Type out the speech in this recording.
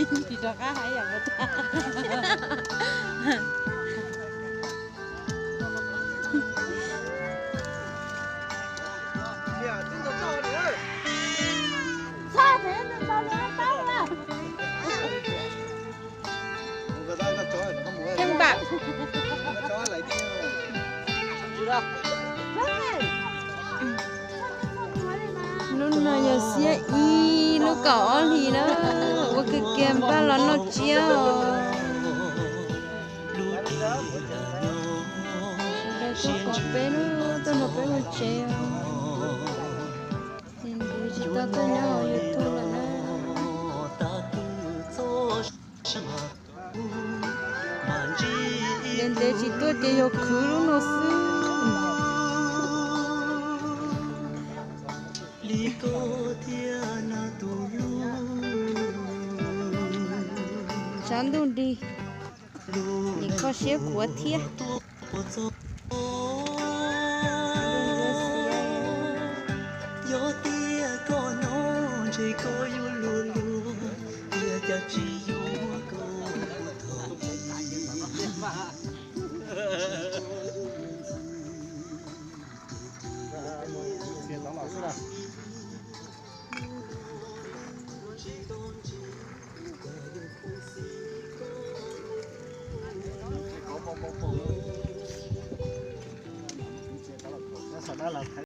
Tsis rov qab hais yam mus tag. Txhob, txhob, txhob, txhob. Kheej npam. Lub no yog xiab ib lub kaum ob hlis na, ua kiag kiag npaj los noj tsiab os. Sawv daws tuaj koom peb na, tuaj nrog peb ua tsev os. Ntev ntev tsis tau tuaj nyob YouTube lawm na. Ntev ntev tsis tuaj ces yog khwv lub no xwb. Tshav ntuj nrig, nim kho siab khuav thiab. Yog tias koj no ntshe koj yuav luag luag, tiag cas tsis yuav koj.